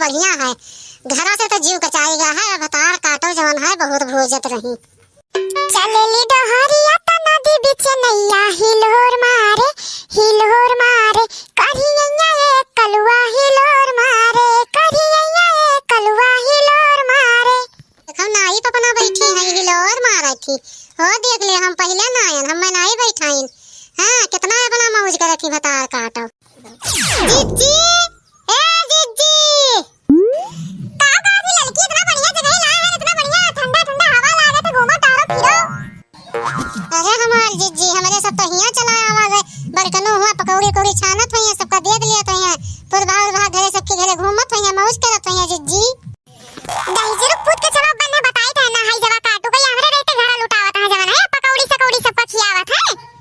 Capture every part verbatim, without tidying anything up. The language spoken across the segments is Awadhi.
बढ़िया है। घरा से तो जीव कचाई गा है, भतार काटो जवन है, बहुत भूजत रही। चलेली डहरिया त नदी बीच नैया हिलोर मारे, हिलोर मारे, करियैया ए कलुआ हिलोर मारे, करियैया ए कलुआ हिलोर मारे। देखो नाई पपना बैठी है, हिलोर मारत थी। हो देख ले, हम पहिले ना आयन, हम नाई बैठाइन। हाँ, कितना अपना मौज करत थी, भतार काटो। जिज्जी, ए जिज्जी। का बात है ललकी, इतना बढ़िया जगह लाए हैं, इतना बढ़िया ठंडा ठंडा हवा लागत है, घूमो टहरो फिरो। अरे हमार जिज्जी, हमरे सब तो हियाँ चला आवा गए, बड़कनो हुआ पकौड़ी उकौड़ी छानत हुई हैं, सबका देख लिया तो हैं, पुरभा उरभा घरे सबके घरे घूमत हुई हैं, मौज करत हुई हैं जिज्जी। दहिजरू पूत के चलो बन्ने बताई थे ना, हाई जवा काटू कई हमरे रहते घरा लुटावत है जवन है, पकौड़ी सकौड़ी सबका खियावत है।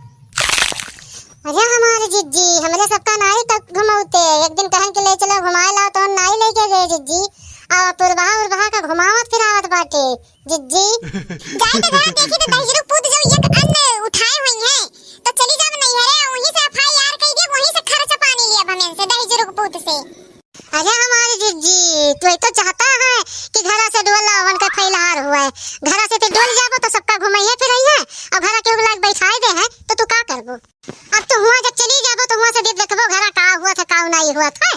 अरे हमारे जिज्जी, हमरे सबका नाई तक घुमौते, एक दिन कहन के ले चलो घुमाए लाओ, तो हम नाई लेके गए जिज्जी। आ पुरबहा उरबहा का घुमावत फिरावत बाटे जिज्जी। जाए तो घरा देखी तो दहिजरू पूत जो एक अन्न उठाए हुई है, तो चली जाओ नैहरे, वहीं से एफ आई आर कई दे, वहीं से खर्च पानी लिया हमें से दहिजरू पूत से। अरे हमारी जिज्जी, तू तो चाहता है कि घरा से डोल लावन का फैलहार हुआ है। घरा से तो डोल जाबो तो सबका घुमाइए फिराइए, और घरा के उगला के बैठाए दे हैं तो तू का करबो? अब तो हुआ जब चली जाबो तो हुआ से देख देखबो घरा का हुआ था, का नहीं हुआ था।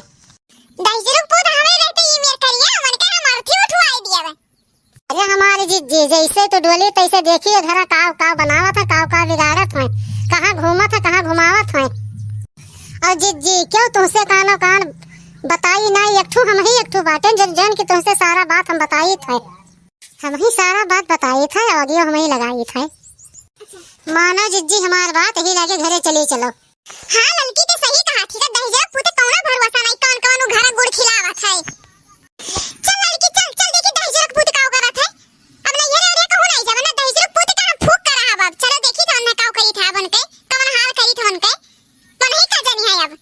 दहिजरू पूत हमें रहते ये मेर करिया, मन के हम अर्थी उठवाई दिया बे। अरे हमारी जिज्जी, जैसे तू डोली तैसे देखिए घरा काव काव बनावत है, काव काव बिगाड़त है, कहाँ घूमत है, कहाँ घुमावत है। और जिज्जी, क्यों तुमसे कानो कान बताई ना, एक ठू हम ही एक ठू बाटे, जन जन की तुमसे सारा बात हम बताई थे, हम ही सारा बात बताई थे, audio हम ही लगाई थे। मानो जिज्जी हमार बात, ही लागे घरे चली चलो। हाँ, ललकी के सही कहा थी, दहिजरू पूत कौनो भरोसा नहीं, कौन कौन उ घर गुड़ खिलावत है। चल ललकी, चल, चल देखी दहिजरू पूत काव करत है। अब नहीं रे, अरे कहूँ नहीं जाबे ना, दहिजरू पूत का हम फूक कर रहा बाप। चलो देखी था उन्हें काव करी था, अब उनके कौन हाल करी था उनके, तो नहीं का जानी है अब।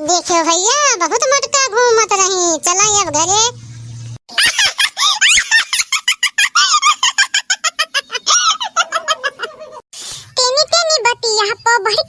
देखो भैया, बहुत मटका घूमत रही, चला अब घरे। तेनी तेनी बतिया प बढ़